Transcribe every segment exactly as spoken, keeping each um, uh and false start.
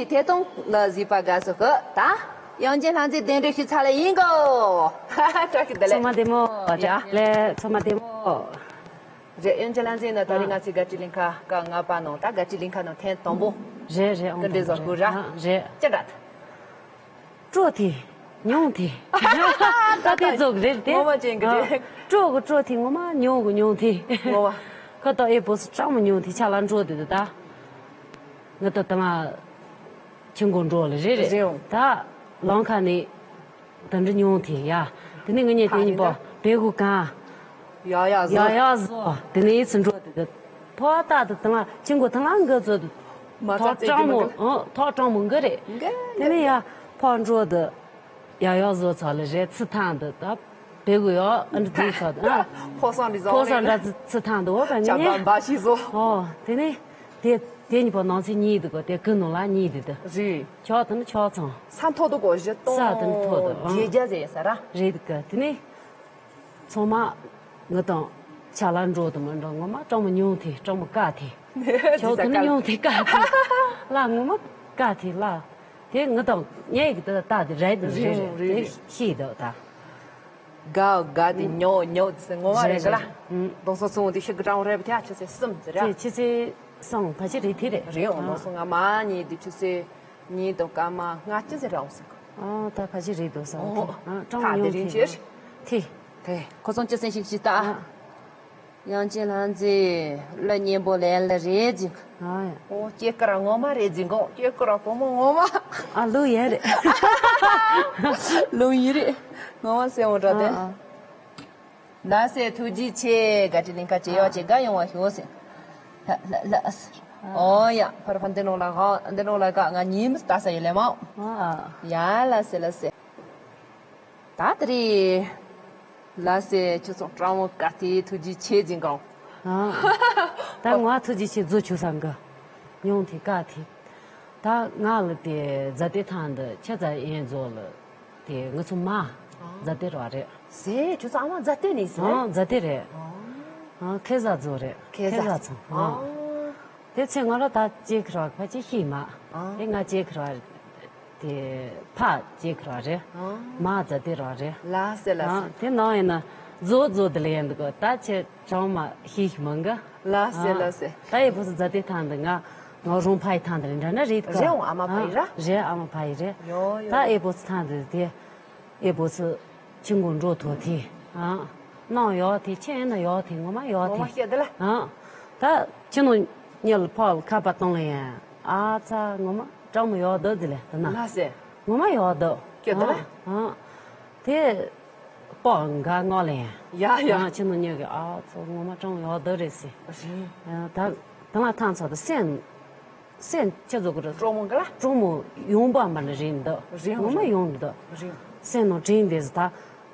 ཐད་གཏོང་ལ་གཟིགས་པ་དགའ་བསུ་ཞུ། ད་དབྱངས་ཅན་ལྷ་མཛེས་གདན་འདྲེན་ཞུས་ཚར་ལེ་ཡིན་གོ། བཀྲ་ཤིས་བདེ་ལེགས། ཚང་མ་བདེ་མོ། ཡ། ལེ་ཚང་མ་བདེ་མོ། རེད། དབྱངས་ཅན་ལྷ་མཛེས་ནི་ད་རེས་ང་ཚོའི་རྒན་བཀྲིས་ལྷན་ཁག་སྐབས་ལྔ་པ་ནང་ད་རྒན་བཀྲིས་ལྷན་ཁག་ནང་ཐེངས་དང་པོ། རེད་རེད། ཨང་། སྐུ་མགྲོན་བཟང་པོ་ར། རེད། ཅི་འདྲ་ད། སྤྲོ་ཐལ། མྱོང་ཐལ། ད་དེ་ཚོ་རེད་དེ། ངོ་མ་ཅན་གྱི་རེད། སྤྲོ་གི་སྤྲོ་ཐལ། ངོ་མ་མྱོང་གི་མྱོང་ཐལ། ངོ་མ། ཁ་ཏོག་ཨེ་པོ་སི་ཀྲང་མོ་མྱོང་ཐལ། ཆ་ལ་འགྲོ་དེ་དེ་ད། ང་ད་ད་ང་ཆུ་མགོ་འགྲོ་ལེ་རེད་རེད། རེད། ད་ལམ་ཁ་ནས་ད་འདྲི་མྱོང་ཐལ་ཡ། དེ་ནས་ང་གཉིས་དེ་གཉིས་པོ་བེ་གུ་གང་། ཡ་ཡ་ཟོ། ཡ་ཡ་ཟོ། དེ་ནས་ཡིད་སུ་འགྲོ་དེ་དེ། ཐོག་ད་དེ་ད་ང་ཆུ་མགོ་ད་ང་འགའ་ཚོ་མ་ཐོག་ཀྲང་མོ། ཨ། ཐོག་ཀྲང་མོ་འགའ་རེད། འགའ་དེ་ནས་ཡ་ཕར་འགྲོ་དེ། ཡ་ཡ་བཟོ་ཚར་ལེ་རེད། ཚི་ཐང་དུ་ད་བེ་གུ་ཡོ་ཨ་འདྲ་དུས་ཚོད་དུ་ཨ། ཕོ་སང་འདྲ་བཟོ་ཕོ་སང་འདྲ་ཚི་ཚི་ཐང་དུ་འོ་ད་ཉེ་ཉེ། ཨོ་དེ་ནས་དེ་དེ་གཉིས་པོ་ནང་ཚེ་གཉིས་འདུག་གོ། དེ་གུ་ནང་ལ་གཉིས་འདུག་དུ། རེད། ཆོག་དུ་ནི་ཆོག་ཚང་། ས་མཐོ་དུ་གོ་བཞི་སྟོང་ས་དུ་ནི་མཐོ་དུ་ཨང་། བརྒྱད་བརྒྱ་ཟེར་ས་ར། རེད་འདུག་གི། དེ་ནས་ཚང་མ་ངུ་དང་ཆ་ལ་འགྲོ་དུ་མི་འགྲོ། ངོ་མ་ཀྲང་མོ་མྱོང་ཐལ། ཀྲང་མོ་དཀའ་ཐལ། ཆོག་དུ་ནི་མྱོང་ཐལ། དཀའ་ཐལ། ལ་ངོ་མ་དཀའ་ཐལ་ལ། དེ་ངུ་དང་ཉེ་གི་དེ་ལྟ་དེ་རེད་དེ་རེད་རེད་རེད་དེ་རེད། ཤེས་དོ་ད། དགའ་དགའ་དེ་ཉོ་ཉོ་དེ་ངོ་མ་རེད་ག་ལ། རེད་རེད། ཨུམ། རྡོ་སོ་ཚོང་དེ་ཤི་གི་གྲང་རེད་བ། དེ་ཆུ་ཚོད་གསུམ་ཟེར་ར། དེ་ཆུ་ཚོད་གསུམ་ཕལ་ཆེར་རེད་དེ་རེད། རེད་འོང་། རྡོ་སོ་ང་མ་ཉེ་དེ་ཆུ་ཚོད་ཉིན་དུ་སྐར་མ་ལྔ་བཅུ་ཟེར་ར་འོང་ཟེར་གི། ཨ་ད་ཕལ་ཆེར་རེད་འདུག་ས། ཨོ། དེ་ཨ་ཀྲང་ཐག་དེ་ཉོ་རིང་དེ་ཆེ། དེ་དེ་ཁོ་ཚོང་ཅི་སེང་ཞིག་ཅི་ལྟ། ཨ། དབྱངས་ཅན་ལྷ་མཛེས་གླུ་སྙན་པོ་ལེན་ལེ་རེད་ཟིན། ཨ་ཡ། ཨོ་སྐྱེས་སྐར་ངོ་མ་རེད་ཟིན་གོ། སྐྱེས་སྐར་བུ་མོ་ངོ་མ། ཨ་ལུ་ཡ་རེད། ལུ་ཡི་རེད། ངོ་མ་སེ་འོང་འདྲ་དེ། ཨ་ཨ། ལགས་སེ་ཐུགས་རྗེ་ཆེ། རྒན་བཀྲིས་ལྷན་ཁག་ཅེ་ཡོ་ཅེ་དགའ་ཡོང་བ་ཞུ་ཟེར། ལ་ལ་ལ། ཨོ་ཡ་ཕར་ཕར་འདི་ནང་ལ་ག་འདི་ནང་ལ་ག་ང་ཉིན་མོ་ལྟ་ས་ཡོད་ལེ་མ། ཨ་ཨ། ཡ་ལགས་སེ་ལགས་སེ། ད་དེ་རེད། ལགས་སེ་ཁྱོད་ཚོ་ཀྲང་མོ་དཀའ་ཐལ། ཐུགས་རྗེ་ཆེ་ཟིན་གོ། ཨ། ད་ང་ཐུགས་རྗེ་ཆེ་རྫོ་ཆུ་སང་གི། མྱོང་ཐལ་དཀའ་ཐལ། ད་ང་ལ་དེ་རྫ་སྟོད་ཐང་དུ་ཆ་ཙ་ཡན་རྫོ་ལ་དེ་ང་ཚོ་མ་རྫ་སྟོད་ར་རེད། ཟེ་ཁྱོད་ཚོ་ཨ་མ་རྫ་སྟོད་ནས་ཟེ། ཨ་རྫ་སྟོད་རེད། ཨ་ཁེ་བཟའ་རྫོ་རེད། ཁེ་བཟའ་ཚང་། ཨ་དེ་ཚེ་ང་ར་ད་ཅེ་ཁི་ར་ཕལ་ཆེར་ཤེས་མ། ཨ་དེ་ང་ཅེ་ཁི་ར་དེ་ཕ་ཅེ་ཁི་ར་རེད། ཨ་མ་རྫ་སྟོད་ར་རེད། ལགས་སེ་ལགས་སེ། ཨ་དེ་ནང་ཡིན་ན་རྫོ་རྫོ་དེ་ལ་ཡིན་འདུག་གོ། ད་ཁྱེད་ཀྲང་མ་ཤེས་ཤིག་མང་གི། ལགས་སེ་ཨ་ལགས་སེ། ད་ཨེ་བོ་སི་རྫ་སྟོད་ཐང་དུ་ང་ང་རང་ཕ་ཡི་ཐང་དུ་རེད་འདྲ་ན་རེད་གོ། རེད་འོང་། ཨ་མ་ཕ་ཡི་ར། ཨ་རེད། ཨ་མ་ཕ་ཡི་རེད། ཡོ་ཡོ། ད་ཨེ་བོ་སི་ཐང་དུ་དེ་ཨེ་བོ་སི་ཆུ་མགོ་འགྲོ་ཐོ་ཐེ། ཨ་ནང་ཡོག་ཐེ། ཁྱེད་ཨེ་ན་ཡོག་ཐེ། ངོ་མ་ཡོག་ཐེ། ངོ་མ་བཤད་དེ་ལ། ཨ་ད་ཁྱེད་ནང་ཉལ་ཕག་ལ་ཁ་པར་བཏང་ལ་ཡ། ཨ་ཚ་ངོ་མ་ཀྲང་མོ་ཡོག་འདུག་དེ་ལ་ད་ན། ལགས་སེ། ངོ་མ་ཡོག་འདུག་བཤད་དེ་ལ། ཨ་ཨ་དེ། པོ་འགའ་ངོ་ལེན། ཡ་ཡ། ང་ཁྱེད་ནང་ཉལ་གི། ཨ་ཚོ་ངོ་མ་ཀྲང་ཡོག་འདུག་རེད་ཟེར། རེད། ད་ད་ང་ཐང་ཚོ་དུ་སེམས་སེམས་ཁྱེད་ཚོ་གི་རེད། ཀྲོ་མོ་འགའ་ལ། ཀྲོ་མོ་ཡོང་པ་མ་ལ་རེད་འདུག་རེད། ངོ་མ་ཡོང་འདུག་རེད། སེམས་ནང་དྲན་དེ་ཟེར། ད་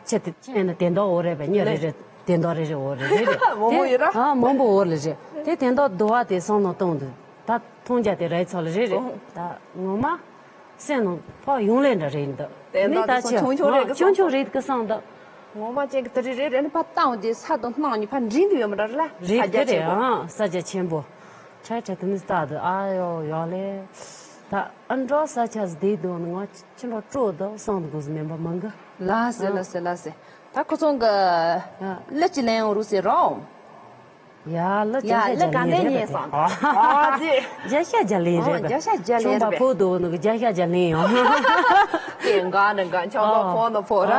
ཁྱེད་དེ་ཁྱེད་ནི་དེ་འདོག་འོ་རེད་པས། ཉེ་རེ་རེ་དེ་འདོག་རེ་རེ་འོ་རེ་རེ་རེད། མང་པོ་ཡོད་ར། ཨ་མང་པོ་འོ་ལ་རེད། དེ་དེ་འདོག་དུ་བ་དེ་སང་ནང་གཏོང་འདུག་ད་མཐོང་རྒྱ་དེ་རེད་ཚོ་ལ་རེད་རེད། ཨོ། ད་ངོ་མ་སེམས་ནང་ཕོག་ཡོང་ལེ་འདྲ་རེད་འདུག་དེ་ནི་ད་ད་ཆེ་ཆུང་ཆུང་རེད་གི། ཆུང་ཆུང་རེད་གི་སང་འདུག་ངོ་མ་ཅན་གི་དེ་རེད་རེད་རེད་ནི་ཕ་བཏང་དེ་ས་དང་སྣང་གཉིས་ཕ་འདྲེན་གི་ཡོད་མ་རེད་ལ། རེད་ས་རྒྱ་གི་ཆེན་རེད། པོ། ཨང་ས་རྒྱ་ཆེན་པོ། ཁྲ་ཁྲ་དེ་ནི་ལྟ་དུ་ཨ་ཡོ་ཡོ་ལེ། ད་ཨ་འགྲོ་ས་ཆ་ཟི་དེ་དུ་ནི་ང་ཅི་འགྲོ་སྤྲོ་དུ་སང་དུ་གུ་ཟི་མེན་པ་མང་གི། ལ་སེ་ལ་སེ་ལ་སེ། ད་ཁོ་ཚོང་གི་ཨ་ལ་ཅི་ལེན་རུ་སེ་རོ། ཡ་ལ་ཡ་ལ་ག་ནས་རྙེད་སོང་། ཨ་ཙི། རྒྱ་ཤ་རྒྱ་ལེན་རེད་པས། རྒྱ་ཤ་རྒྱ་ལེན་རེད་པས། ཆུང་པ་ཕོ་དུ་ནུ་གི་རྒྱ་ཤ་རྒྱ་ལེན་ཡོང་། དེ་འགའ་ནི་འགའ་ཆུང་པ་ཕོ་ནི་ཕོ་ར།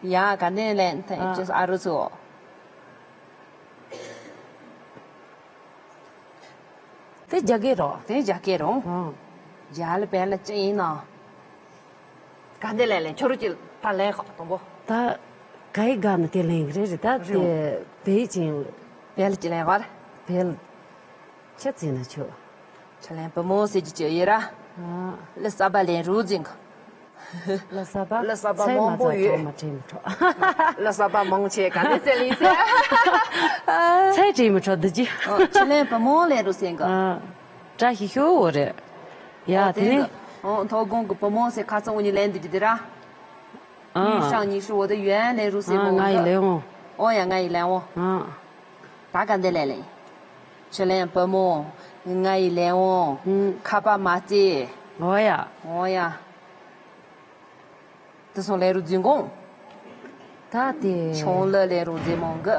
ཡ་ག་ནས་ལེན་ཐེ་ཅི་ཨ་རུ་ཚོ། དེ་རྒྱ་སྐད་རོ། དེ་རྒྱ་སྐད་རོ། རྒྱ་ལ་བལ་ལ་ཅི་ཡིན་ནོ། ག་འདི་ལས་ལས་ཁྱོད་རུ་ཅི་ད་ལན་ཁག་དང་པོ། ད་ག་ཡི་ག་ནི་དེ་ལན་གི་རེད་རེད། ད་དེ་བེ་ཅིང་བལ་ཅི་ལན་བར། བལ་ཁྱེད་ཚིག་ན་ཆོ། ཁྱེད་ལན་བུ་མོ་ཟེར་གྱི་ཅོ་ཡི་ར། ལ་ས་པ་ལན་རུ་ཛིང་གི། ལ་ས་པ། ལ་ས་པ་མང་པོ་ཡོད། ཚ་མ་དྲན་མི་ཁྲོ། ལ་ས་པ་མང་ཆེ་ག་ནི་ཚེ་ལིང་ཚེ། ཚེ་དྲན་མི་ཁྲོ་འདི་ཅི། ཁྱེད་ལན་བུ་མོ་ལན་རུ་ཟེང་གི། བཀྲ་ཤིས་ཤོག་འོ་རེད། ཡ་དེ་ནི། ཨོ་ཐོ་དགོང་གི་བུ་མོ་ཟེར་ཁ་ཚང་འུ་གཉིས་ལེན་འདི་གི་དེ་ར། ཨ། ཡུས་ཤང་ཉི་ཤུ་འོ་དེ་ཡུན་ལེན་རུ་ཟེར་གོ། ང་ཡི་ལེན་འོང་། ཨོ་ཡ་ང་ཡི་ལེན་འོང་། ཨ། ད་ག་འདི་ལེན་ལེན། ཁྱེད་ལེན་བུ་མོ། ང་ཡི་ལས་དབང་། ཨུམ། ཁ་པར་མ་བརྩེ། འོ་ཡ། འོ་ཡ། དེ་སོང་ལས་རུ་འཛིན་གོང་། ད་དེ། ཆུང་ལ་ལས་རུ་འཛིན་མོང་གི།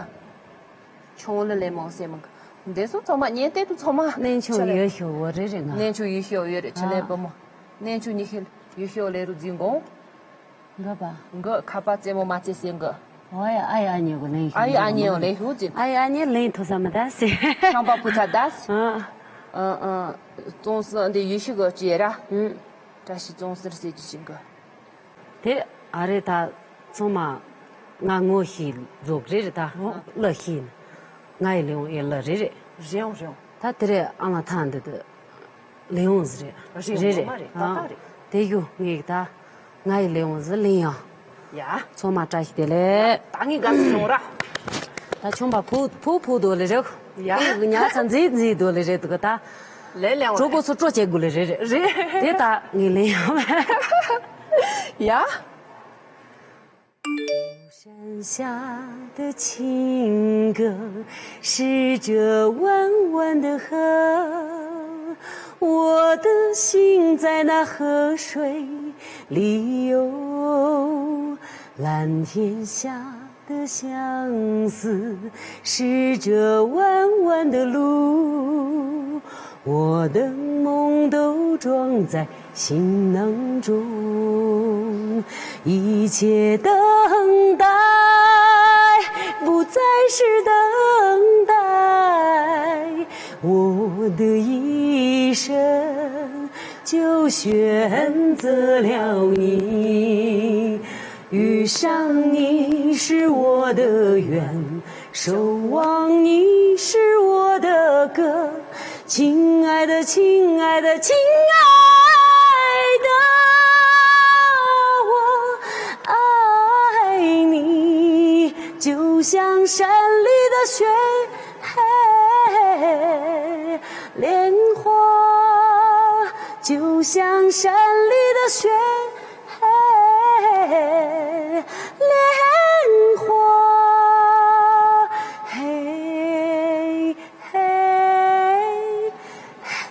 ཆུང་ལ་ལས་མོང་སེ་མོང་གི། འདི་སོ་ཚང་མ་ཉན་ཏེ་དུ་ཚང་མ། གནས་མཆོག་ཆུ་ལས། ཡོད་ཤོག་འོ་རེ་རེ་ང་། གནས་མཆོག་ཡོད་ཤོག་ཡོད་རེ་ཆུ་ལས། ཨ། བུ་མོ། གནས་མཆོག་ཉི་ཤེལ་ཡོད་ཤོག་ལས་རུ་འཛིན་གོང་། འགོ་པ། འགོ་ཁ་པར་རྩེད་མོ་མ་རྩེད་སེ་འགོ། ཨོ་ཡ། ཨ་ཡ་ཨ་ཉེ་གོ་ལེན་ཤུ། ཨ་ཡ་ཨ་ཉེ་ཡོ་ལེན་ཤུ་ཅིག། ཨ་ཡ་ཨ་ཉེ་ལེན་ཐུབ་ས་མི་ད་སེ། ཤང་པ་ཕུ་ཚ་ད་སེ། ཨ། ཨ་ཨ། ཙོང་སི་འདི་ཡུལ་ཤུ་གོ་ཅི་ཡ་ར། ཨུམ། བཀྲ་ཤིས་ཙོང་སི་ར་སེ་ཅི་ཤིང་གོ། དེ་ཨ་རེ་ད་ཚང་མ་ང་ངོ་ཤེས་རྫོགས་རེ་རེ་ད་ལ་ཤེས་ན། ང་ཡི་ལེའུ་ཨེ་ལ་རེ་རེ། རེའོ་རེའོ། ད་དེ་རེ་ཨ་ང་ཐང་འདི་དུ། ལེའུ་ཟེར་རེད། རེད་རེད། ངོ་མ་རེད། ཏག་ཏག་རེད། དེ་ཡུ་ངེས་ད། ང་ཡི་ལེའུ་ཟེར་ལིང་ཡང་། ཡ། ཚོ་མ་བཀྲ་ཤིས་བདེ་ལེགས། ད་ངས་དགའ་སུ་ཡོང་ར། ད་ཆུང་པ་ཕུ་ཕུ་ཕུ་དོ་ལེ་རེད། ཡ། ངས་ཉ་ཚ་མཛེས་མཛེས་དོ་ལེ་རེད་འདུག་ད། ལེ་ལེ་འོ། གྲོ་གོ་སོ་སྤྲོ་བྱེད་དགོས་ལེ་རེད་རེད། རེད། དེ་ད་ངས་ལིང་ཡང་། ཡ། 山下的情歌，是这弯弯的河，我的心在那河水里游。蓝天下的相思，是这弯弯的路，我的梦都装在 行囊中，一切等待，不再是等待。我的一生就选择了你，遇上你是我的缘， 守望你是我的歌，亲爱的，亲爱的，亲爱的，我爱你，就像山里的雪，莲花，就像山里的雪。 莲花，嘿，嘿，嘿。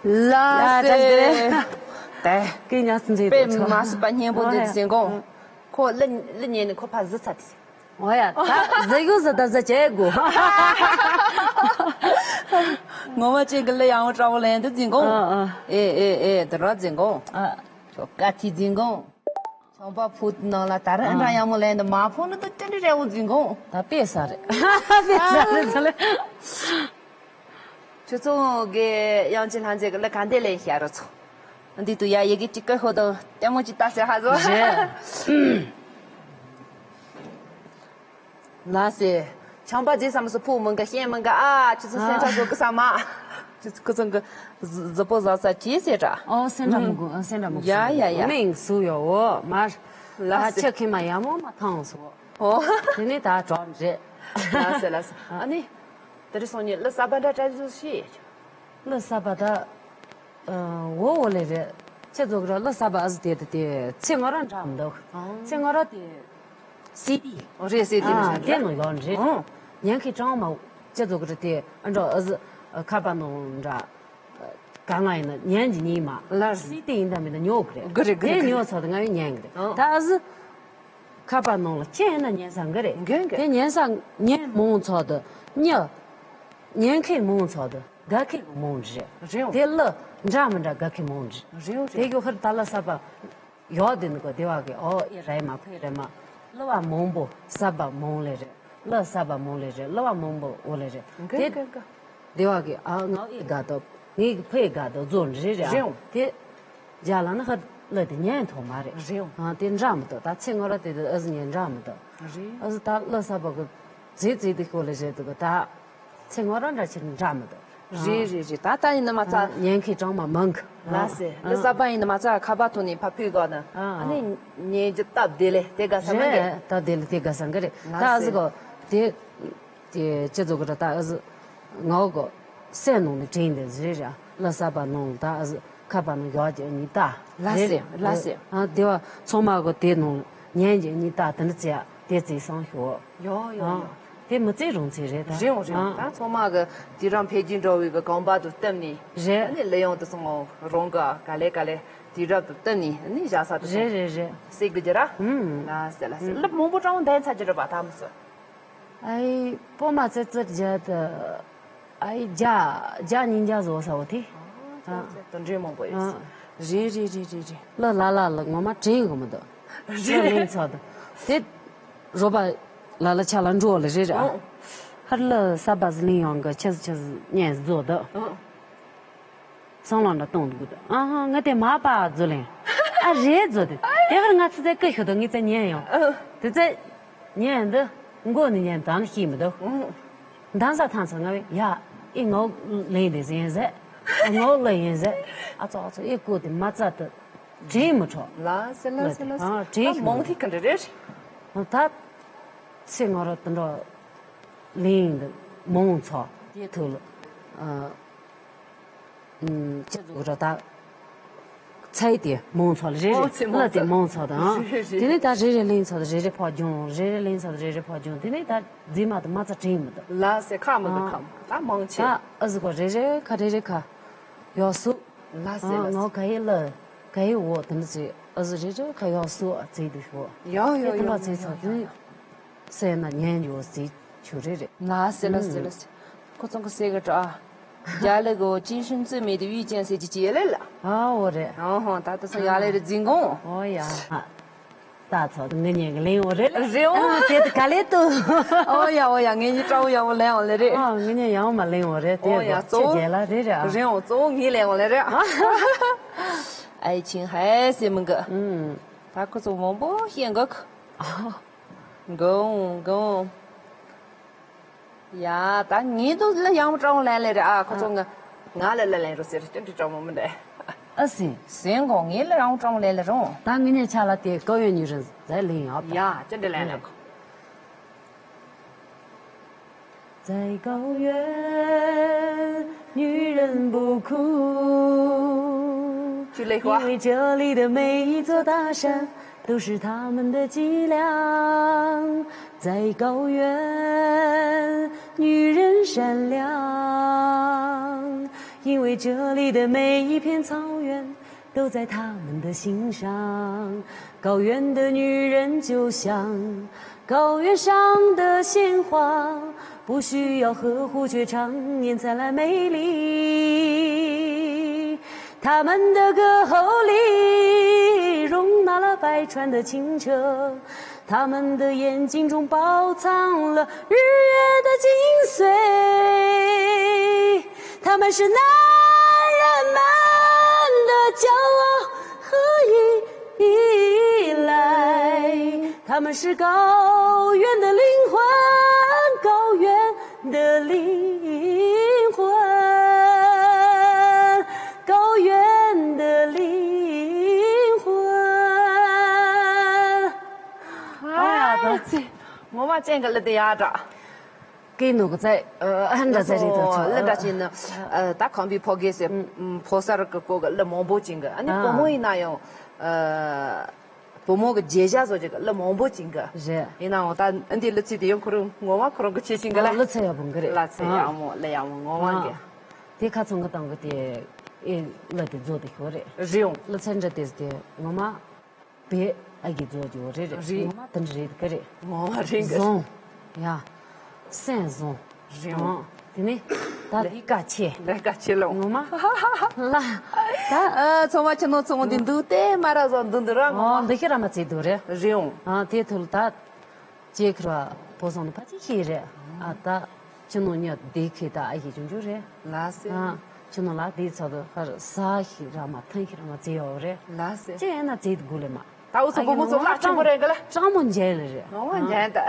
ལ་ལ་ཟེར། ད་ཀི་ཉ་སི་འཛིན་པའི་མ་སི་པ་སྙན་པོ་འདི་ཟིན་གོང་། ཁོ་ལི་ལི་ཉན་ནི་ཁོ་ཕ་ཟི་ཚ་དི། འོ་ཡ། ད་ཟི་གུ་ཟི་ད་ཟི་བྱེད་དགོས། ངོ་མ་ཅན་གི་ལི་ཡང་ཀྲང་བོ་ལེན་དུ་འཛིན་གོང་། ཨ་ཨ། ཨེ་ཨེ་ཨེ་དུ་ར་འཛིན་གོང་། ཨ། ཁྱོ་ཀ་ཐི་འཛིན་གོང་། ཆང་པ་ཕུ་ནང་ལ་ད་ར་ཨ་འདྲ་ཡང་མོ་ལེན་དུ་མ་ཕོ་ནི་དུ་ཅི་འདྲི་རེ་བོ་འཛིན་གོང་། ད་པེ་ས་རེད། པེ་ས་རེད་ཟེར་ལེ། ཁྱོད་ཚོ་གི་ཡང་ཅི་ལྷན་རྒྱས་ཀྱི་ལ་ག་འདེ་ལེན་ཤ་རོ་ཚོ། འདི་དུ་ཡ་ཡི་གེ་ཅི་ཀ་ཧོ་དང་ལྟད་མོ་ཅི་ལྟ་ཟེར་ཧ་ཟོ། རེད། ལ་སེ། ཆང་པ་རྗེས་བསམ་སུ་ཕུ་མང་ག་ཤེས་མང་ག་ཨ་ཁྱོད་ཚོ་སེམས་ཁྲལ་བཟོ་གི་ས་མ། ཁྱོད་ཚོ་ཁོ་ཚོ་གི་ཟི་པོ་ཟ་ས་ཁྱེད་ཟེར་དྲ། ཨོ་སེམས་ཁྲལ་མི་དགོས་སེམས་ཁྲལ་མི་དགོས། ཡ་ཡ་ཡ། མིང་སུ་ཡོ་འོ་མར། ལ་སེ། ཁྱེད་ཁྱེད་མ་ཡ་མོ་མ་ཐང་སོ། ཨོ། དེ་ནས་ད་གྲོགས་རེད། ལ་སེ་ལ་སེ། ཨ་ནི། དེ་རིང་སང་ཉིན་གླུ་གསར་པ་འདྲ་བཀྲ་ཤིས་ཤིག་གླུ་གསར་པ་ད། འོ་འོ་ལེ་རེད། ཁྱེད་ཚོ་གི་ར་གླུ་གསར་པ་ཨ་ཟི་དེ་དེ་དེ་ཚེ་ངོ་ར་འདྲ་མི་འདུག་ཨང་། ཚེ་ངོ་ར་དེ། སི་ཏི། རེད་སི་ཏི་ཨ་རེད། དེ་ནང་ཡོད་རེད། ཨང་། ཉན་མཁན་གྲངས་མང་། ཁྱེད་ཚོ་གི་ར་དེ་ཨ་འདྲ་ཨ་ཟི་ཁ་པར་ནང་འདྲ། ག་ང་ཡིན་ན་ཉན་གྱི་ཉིན་མ། ལར། སི་ཏི་ཡིན་ད་མིན་ད་ཉོ་གི་རེད། གི་རེད་གི་རེད། དེ་ཉོ་ཚར་དུ་ང་ཡོད་ཉན་གི་རེད། ཨང་། ད་ཨ་ཟི། ཁ་པར་ནང་ལ་ཁྱེད་ཡིན་ན་ཉན་ས་འགའ་རེད། འགའ་འགའ། དེ་ཉན་ས་ཉན་མང་ཚོགས་དུ་ཉ། ཉན་མཁན་མང་ཚོགས་དུ་དགའ་མཁན་མང་རེད། རེད། དེ་གླུ་འདྲ་མི་འདྲ་དགའ་མཁན་མང་རེད། རེད་རེད། དེ་གི་ཧར་ད་གླུ་གསར་པ་ཡོད་དེ་ནི་གོ་དེ་བ་གི་ཨོ་ཨེ་རེད་མ་ཕེ་རེད་མ། གླུ་བ་མང་པོ་གསར་པ་མང་ལེ་རེད། གླུ་གསར་པ་མང་ལེ་རེད། གླུ་བ་མང་པོ་འོ་ལེ་རེད། འགའ་དེ་འགའ་འགའ། དེ་བ་གི་ཨ་ང་ཨེ་དགའ་དོ། ངའི་ཕའི་དགའ་དོ་རྫོགས་འདྲི་རེད་ཨ། རེད། དེ་རྒྱ་ལ་ན་ཧ་གླུ་དེ་ཉན་ཐོག་མ་རེད། རེད། ཨ་དེ་འདྲ་མི་འདུག་ད་ཚེ་ངོ་ར་དེ་དུ་ཨ་ཟི་ཉན་འདྲ་མི་འདུག་རེད། ཨ་ཟི་ད་གླུ་གསར་པ་གི་རྫིག་རྫིག་དེ་ཤོ་ལེ་རེད་འདུག་ད་ཚེ་ངོ་ར་འདྲ་ཆེར་འདྲ་མི་འདུག་རེད་རེད་རེད། ད་ད་ཡིན་ན་མ་ཚ་ཉན་མཁན་གྲངས་མ་མང་གི། ལ་སེ་གླུ་གསར་པ་ཡིན་ན་མ་ཚ་ཁ་པར་ཐོག་ནས་ཕ་ཕུད་གོ་ན་ཨ་ནི་ཉན་རྒྱུ་སྟབས་བདེ་ལེ་དེ་དགའ་ས་མ་རེད། སྟབས་བདེ་ལེ་དེ་དགའ་ས་འགའ་རེད། ད་ཨ་ཟི་གོ་དེ། དེ་ཁྱེད་ཚོ་གི་ར་ད་ཨ་ཟི། ངའོ་གོ་སེམས་ནང་ནས་དྲན་དེ་ཟེར་ར་གླུ་གསར་པ་ནང་ད་ཨ་ཟི་ཁ་པར་ནང་ཡོད་ཀྱི་ནི་ད། ལ་སེ་རེད་ལ་སེ། ཨ་དེ་བ་ཚང་མ་གོ་དེ་ནང་ཉན་གྱི་ནི་ད་དེ་འདྲ་ཚེ་དེ་ཚེ་སང་ཤོག་ཡོ་ཡོ་ཡོ། དེ་མི་ཚེ་རིང་ཚེ་རེད་ད། རེད་འོང་རེད་འོང་། ཨ། ད་ཚང་མ་གི་དུས་རབས་འཕེལ་རྒྱས་འགྲོ་བའི་གི་གོམ་པ་དུ་བསྟུན་ནས། རེད། ཨ་ནི་གླུ་དབྱངས་དུ་སོང་རང་གི་ག་ལེ་ག་ལེ་དུས་རབས་དུ་བསྟུན་ནས་ཨ་ནི་བཞག་ས་དུ་སོང་། རེད་རེད་རེད། སྲིད་གི་རྒྱུ་ར། ཨུམ། ལ་སེ་ལ་སེ། ཨུམ། གླུ་མང་པོ་ཀྲང་འདན་ཚ་རྒྱུ་ར་བ་ད་མི་སྲིད། ཨའི་པོ་མ་ཚེ་ཙི་རྒྱ་དུ། ཨའི་རྒྱ་རྒྱ་ཉིན་རྒྱ་བཟོ་ས་བོ་དེ། ཨ། དོན་འབྲེལ་མང་པོ་ཡོད། ཨ། རེད་རེད་རེད་རེད་རེད། གླུ་ལ་ལ་ལ་ངོ་མ་དྲན་གི་མི་འདུག་གླུ་ལེན་ཚོགས་དུ། དེ་རོ་པ་ལ་ལ་ཆ་ལ་འགྲོ་ལ་རེད་ར། ཨོ། ཧར་གླུ་ས་བ་ཟི་ལིང་ཡང་གི་ཆི་ཟི་ཆི་ཟི་ཉན་བཟོ་དུ། ཨོ། སང་ལང་འདྲ་གཏོང་དགོས་དུ། ཨ་ཧ་ང་དེ་མ་པ་བཟོ་ལེན། ཨ་རེད་བཟོ་དུ། དེ་ཧར་ང་ཚི་ཚེ་ཀི་ཤོ་དུ་ངི་ཚེ་ཉན་ཡང་། ཨོ། དེ་ཚེ་ཉན་འདི་མགོ་ནི་ཉན་དང་ཤེས་མི་འདུག་ཨོ། འདང་ས་ཐང་ས་ང་བས་ཡ། ཨི་ངའོ་ལེན་དེ་ཟེན་ཟེ། ཨ་ངའོ་ལ་ཡིན་ཟེ། ཨ་ཙོ་ཨ་ཙོ་ཨི་ཀོ་དེ་མ་ཙ་དུ། དྲིན་མི་འཕྲོག་ལ་སེ་ལ་སེ་ལ་སེ། ཨ་དྲིན་ཨ་མང་ཐིག་གི་འདྲ་རེད། ད་སེ་ང་རོ་དུ་འགྲོ་ལིང་འདི་མང་ཚོགས་དེ་ཐུག་ལ། ཨ་ཅི་ཟུག་ར་ད་ཚའི་དེ་མང་ཚོགས་ལ་རེ་རེ། ཨོ་ཚེ་མང་ལ་དེ་ཚོགས་མང་ཚོགས་དང་། རེ་རེ། དེ་ནས་ད་རེ་རེ་ལིང་ཚོགས་དང་རེ་རེ་ཕོག་རྒྱུང་རེ་རེ་ལིང་ཚོགས་དང་རེ་རེ་ཕོག་རྒྱུང་དེ་ནས་ད་རྫི་མ་དང་མ་ཚ་དྲིན་མི་འདུག་ལ་སེ་ཁ་མི་འདུག་ཨ་ཁ་མ་ད་མང་ཆེ། ད་ཨ་ཟུག་གོ་རེ་རེ་ཁ་རེ་རེ་ཁ་ཡོག་སུ། ལ་སེ་ཨ་ལ་ངོ་སེ། ག་ཡི་ལ་ག་ཡི་འོ་དེ་འདྲ་ཟེར། ཨ་ཟུག་རེ་རེ་ཁ་ཡོག་སུ་ཨ་ཙེ་འདུག་ཤོ། ཡོག་ཡོག་ཡོག་ཡོག་ཡོག་ཡོག་ཡོག་ཡོག་སེ་ན་ཉན་ཡོད་ཟེར་ཆུ་རེ་རེ། ལ་སེ་ལ་སེ་ལ་སེ། ཁོ་ཚང་གི་སེ་གི་ཏྲ། རྒྱ་ལི་གོ་ཅི་ཤུན་ཙི་མེ་དུ་ཡུས་ཅན་སེ་ཅི་ཅི་ཡེ་ལེ་ལ། ཨ་འོ་རེ། ཨོ་ཧོ་ད་ད་སང་ཡ་ལེ་རེ་འཛིན་གོང་། ཨོ་ཡ། ད་ཚོ་ངི་ཉེ་གི་ལེན་འོ་རེ་ལ། རེ་འོ། ཨ་དེ་ད་ག་ལེ་ཏུ། ཨོ་ཡ་ཨོ་ཡ་ངི་ཉེ་ཏྲ་འོ་ཡ་འོ་ལེན་འོ་ལེ་རེ། ཨ་ངི་ཉེ་ཡ་འོ་མ་ལེན་འོ་རེ་དེ། ཨོ་ཡ་གོ་གཙོ་ཆེ་བོ་རྒྱལ་ལ་རེ་རེ་ཨ། རེ་འོ་གཙོ་བོ་ངི་ལེན་འོ་ལེ་རེ་ཨ། ཨའི་ཆིང་ཧའི་སེ་མི་གི། ཨུམ། ད་ཁོ་ཚོ་མང་པོ་ཤེས་འགོ་གི། ཨ། གོང་གོང་། ཡ་ད་ངེད་དུ་ལ་ཡང་ཀྲོང་ལན་ལེ་རེ་ཨ་ཁོ་ཚོ་ང་ང་ལ་ལ་ལན་རོ་ཟེར་ཅི་འདྲི་ཀྲོང་མོ་མི་འདྲ། ཨ་སི། སེང་གོང་ངེད་ལ་ཡང་ཀྲོང་ལན་ལེ་རོང་། ད་ངེད་ཉེ་ཆ་ལ་དེ་ཀོ་ཡོན་ཉུ་རིན་ཟའི་ལིང་ཡོད་ད། ཡ་ཅི་འདྲི་ལན་ལེ་ཁོ། 在高原，女人不哭，因为这里的每一座大山都是她们的脊梁。在高原，女人善良，因为这里的每一片草原都在她们的心上。高原的女人就像 高原上的鲜花，不需要呵护，却常年灿烂美丽。她们的歌喉里容纳了百川的清澈，她们的眼睛中包藏了日月的精髓。她们是男人们的骄傲和依赖。 他们是高原的灵魂，高原的灵魂，高原的灵魂。哎呀，ཨ་ཙི། ངོ་མ་ཅན་གི་གླུ་དེ་ཡག་དྲ། སྐད་ནོ་གི་ཚད་ཨ་འདྲ་ཚད་རེད་དོ་ཚོ། གླུ་འདྲ་ཅན་ནི་ད་ཁམས་པའི་ཕོ་སྐད་ཟེར། ཕོ་གསར་གི་སྐོར་གི་གླུ་མང་པོ་ཅན་གི། ཨ་ནི་ཨ་བུ་མོ་ཡིན་ན་ཡང་བུ་མོ་གི་རྒྱལ་ཞྭ་བཟོ་རྒྱུ་གི་གླུ་མང་པོ་ཅན་གི། རེད། ཡིན་ནའང་ད་འདི་གླུ་ཚིག་དེ་ཡང་ཁོ་རང་ངོ་མ་ཁོ་རང་གི་ཆེ་ཤིང་གི་ཨ་ལ། གླུ་ཚིག་ཡག་པོ་གི་རེད། གླུ་ཚིག་ཡག་མོ་གླུ་ཡག་མོ་ངོ་མ་གི། དེ་ཁ་ཚང་གི་སྟེང་གི་དེ་ཨེ་གླུ་དེ་བཟོ་དེ་ཤོ་རེད། རེད་འོང་། གླུ་ཚིག་འདྲ་དེ་དེ་ངོ་མ། པའི་ཨ་གི་རྫོགས་ཀྱི་འོ་རེད་རེད། རེད། ངོ་མ་དེ་འདྲ་རེད་གི་རེད། ངོ་མ་རེད་གི། བཟང་། ཡ། སེམས་བཟང་། རེད། ཨང་། དེ་ནས་ད་ལས་ཀ་ཆེ། ལས་ཀ་ཆེ་ལོ། ངོ་མ། ལ། ད། ཨ་ཚང་མ་ཁྱི་ནོར་ཚོང་འདི་འདུག་སྟེ་མ་ར་བཟང་འདུག་འདུག་ར་ངོ་མ། ཨང་འདི་ཤི་ར་མ་ཚེ་འདུག་རེད། རེད་འོང་། ཨང་དེ་ཐུལ་ད། ཅེ་ཁི་ར་ཕོ་སོང་ནི་ཕ་ཅི་ཤེས་རེད། ཨ་ད། ཁྱི་ནོར་ཉོ་བདེ་ཁེ་ད་ཨ་ཡེ་ཅུང་ཅུང་རེད། ལ་སེ། ཨ། ཁྱི་ནོར་ལ་དེའི་ཚོ་དུ་ཧར་ཟ་ཤི་ར་མ་ཐང་ཤི་ར་མ་ཙེ་ཡོ་རེད། ལ་སེ། ཅི་ཡིན་ན་ཙེ་དུ་དགུ་ལེ་མ། ད་འུ་ཚོ་བུ་མོ་ཚོ་ལ་ཆེན་པོ་རེད་གི་ལ། ཀྲང་མོ་འཇལ་ལེ་རེད། ངོ་མ་འཇལ་ད།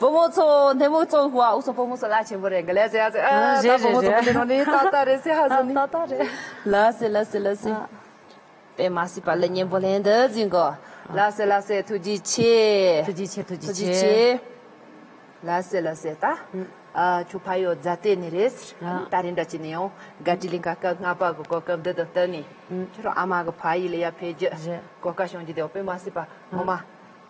བུ་མོ་ཚོ་འདེ་མོ་ཚོ་ཧུ་ཨ་འུ་ཚོ་བུ་མོ་ཚོ་ལ་ཆེན་པོ་རེད་གི་ལ་ཟེར་ཡ་ཟེར། ཨ་ད་བུ་མོ་ཚོ་བུ་མོ་ནི་ཏག་ཏག་རེད་ཟེར་ཧ་ཟེར་ནི། ཏག་ཏག་རེད། ལ་སེ་ལ་སེ་ལ་སེ། དཔེ་མ་སྲིད་པ་ལ་སྙན་པོ་ལན་འདི་འཛིན་གོ། ལ་སེ་ལ་སེ་ཐུགས་རྗེ་ཆེ། ཐུགས་རྗེ་ཆེ་ཐུགས་རྗེ་ཆེ། ལ་སེ་ལ་སེ་ད། ཨ་ཁྱོད་ཕ་ཡོད་རྫ་སྟེ་ནི་རེད། ད་རིང་འདྲ་ཅི་ནི་ཡོང་དགའ་སྤྲེལ་གླིང་ག་སྐབས་ལྔ་པ་གི་གོ་སྐབས་འདི་དང་བསྟུན་ནས། ཁྱོད་རང་ཨ་མ་གི་ཕ་ཡུལ་ལ་ཡ་ཕེབས་རྒྱུ་གོ་སྐབས་བྱུང་རྒྱུ་དེ་དཔེ་མ་སྲིད་པ་ངོ་མ་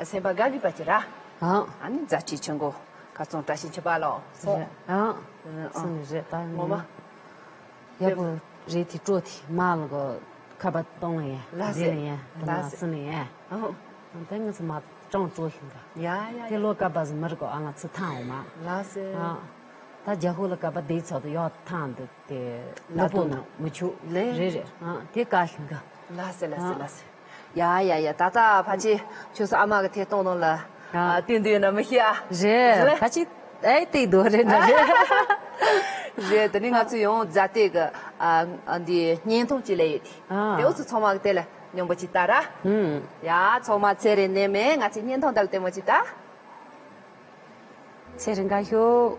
སེམས་པ་དགའ་གི་པ་ཅི་ར། ཨ་ནི་མཛའ་བརྩེ་ཆེན་པོ། ཁ་སང་བཀྲ་ཤིས་ཆོས་འཕེལ་ལགས་སོང་། རེད་ཨང་། ཨང་། སོང་ནི་རེད་ད། ངོ་མ། ཡག་པོ་རེད་དེ་སྤྲོ་དེ་མ་ལ་གོ་ཁ་པ་གཏོང་ལ་ཡ། ལགས་སེ། འདི་ལ་ཡ། ཁ་ལགས་སེ། མ་སུ་ནི་ཡ། ཨང་། ཨང་། དེ་ང་ཚོ་མ་ཀྲང་ཀྲོ་ཤིང་ག་ཡ་ཡ་དེ་ཡ། ལོ་ཀ་པ་ཟི་མར་གོ་ཨ་ང་ཚོ་ཐང་འོ་མ། ལགས་སེ། ཨང་། ད་རྒྱ་ཧོ་ལ་ཀ་པ་དེ་ཚོ་དུ་ཡོ་ཐང་དུ་དེ་ལ་ལ་པོ་དུ་ན་མུ་ཆུ། ལེ། རེད་རེད། ཨང་། དེ་ཀ་ཤིང་ག་ལགས་སེ་ལགས་སེ་ཨང་། ལགས་སེ། ཡ་ཡ་ཡ། ད་ལྟ་ཕལ་ཆེར་ཁྱོད་ཚོ་ཨ་མ་གི་ཐད་གཏོང་ནང་ལ་ཨ། ཨ། བསྟན་འདུག་ཡོད་ན་མི་ཤེས་ཨ། རེད། ཕལ་ཆེར་ཨེ་བལྟས་འདུག་རེད་འདྲ་རེད། རེད། དེ་ནི་ང་ཚོ་ཡང་རྫ་སྟེང་གི་ཨ། ཨ། འདི་བརྙན་ཐུང་ཅིག་ལས་ཡོད་དེ། ཨ། དེ་འུ་ཚོ་ཚང་མ་གི་དེ་ལ་མཉམ་པོ་ཅིག་ལྟ་ར། ཧུམ། ཡ། ཚང་མ་ཚེ་རིང་ནད་མེད། ང་ཚོའི་བརྙན་ཐུང་དག་ལ་ལྟད་མོ་ཅིག་ལྟ། ཚེ་རིང་དགའ་ཤོག་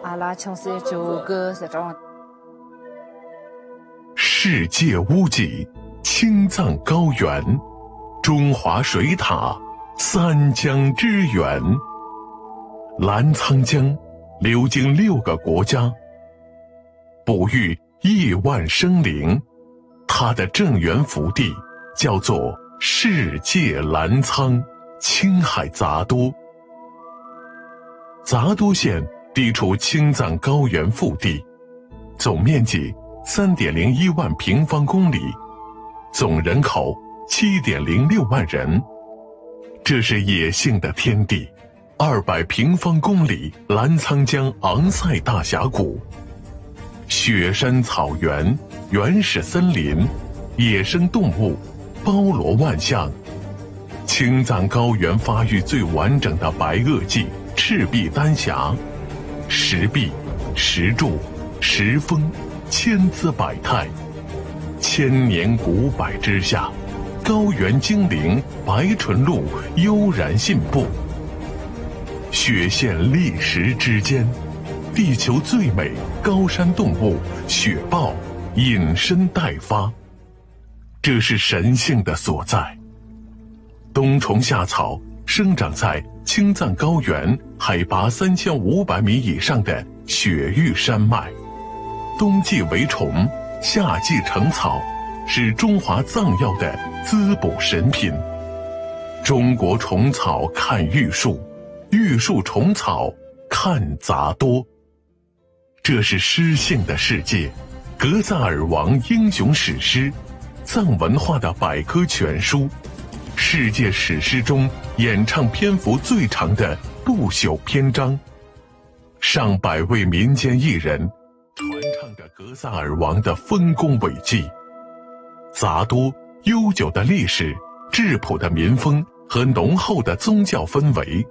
ཨ་ལ་ཆུང་སེ་ཇུ་གུ་ཟེར་གྲོང་世界屋脊，青藏高原，中华水塔，三江之源。澜沧江流经六个国家，哺育 亿万生灵，它的镇源福地叫做世界澜沧，青海杂多。杂多县地处青藏高原腹地，总面积三点零一万平方公里，总人口七点零六万人。这是野性的天地， 二百平方公里澜沧江昂塞大峡谷，雪山草原、原始森林、野生动物包罗万象。青藏高原发育最完整的白垩纪赤壁丹霞，石壁、石柱、石峰，千姿百态。千年古柏之下，高原精灵 白唇鹿悠然信步。雪线砾石之间，地球最美高山动物雪豹隐身待发。这是神性的所在。冬虫夏草生长在青藏高原海拔三千五百米以上的雪域山脉。冬季为虫，夏季成草，是中华藏药的滋补神品。中国虫草看玉树，玉树虫草看杂多。这是诗性的世界，格萨尔王英雄史诗，藏文化的百科全书。世界史诗中演唱篇幅最长的不朽篇章， 上百位民间艺人传唱着格萨尔王的丰功伟绩。杂多悠久的历史、质朴的民风和浓厚的宗教氛围，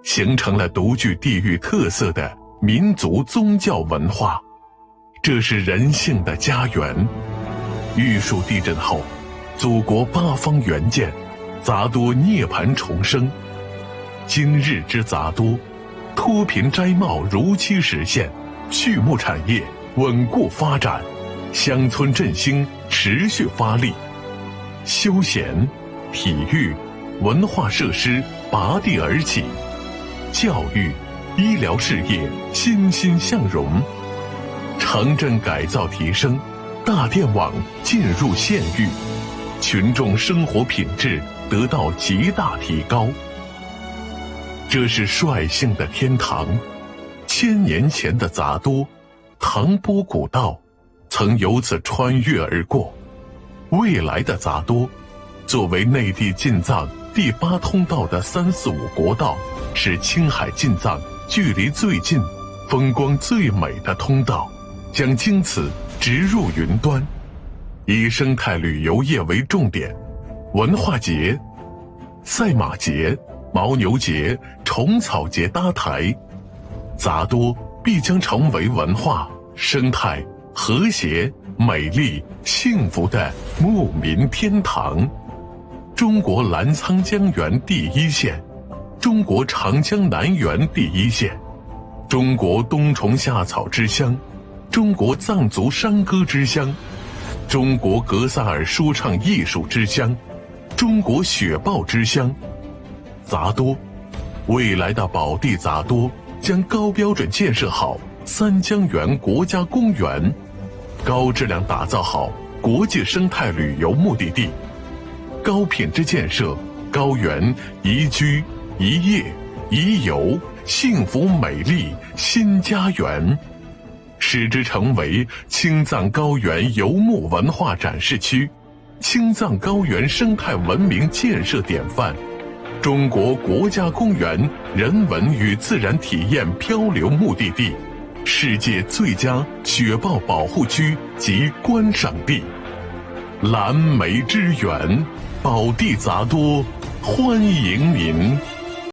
形成了独具地域特色的民族宗教文化。这是人性的家园。玉树地震后，祖国八方援建，杂多涅槃重生。今日之杂多， 脱贫摘帽如期实现，畜牧产业稳固发展，乡村振兴持续发力，休闲、体育、文化设施拔地而起，教育、医疗事业欣欣向荣，城镇改造提升，大电网进入县域，群众生活品质得到极大提高。 这是率性的天堂。千年前的杂多，唐波古道曾由此穿越而过。未来的杂多，作为内地进藏第八通道的三四五国道，是青海进藏距离最近、风光最美的通道，将经此直入云端。以生态旅游业为重点，文化节、 赛马节、牦牛节、虫草节搭台，杂多必将成为文化、生态和谐、美丽、幸福的牧民天堂。中国澜沧江源第一线，中国长江南源第一线，中国冬虫夏草之乡，中国藏族山歌之乡，中国格萨尔说唱艺术之乡， 中国雪豹之乡，杂多。未来的宝地杂多将高标准建设好三江源国家公园，高质量打造好国际生态旅游目的地。高品质建设，高原宜居、宜业、宜游，幸福美丽新家园，使之成为青藏高原游牧文化展示区、青藏高原生态文明建设典范、中国国家公园人文与自然体验漂流目的地、世界最佳雪豹保护区及观赏地。蓝莓之源，宝地杂多，欢迎您。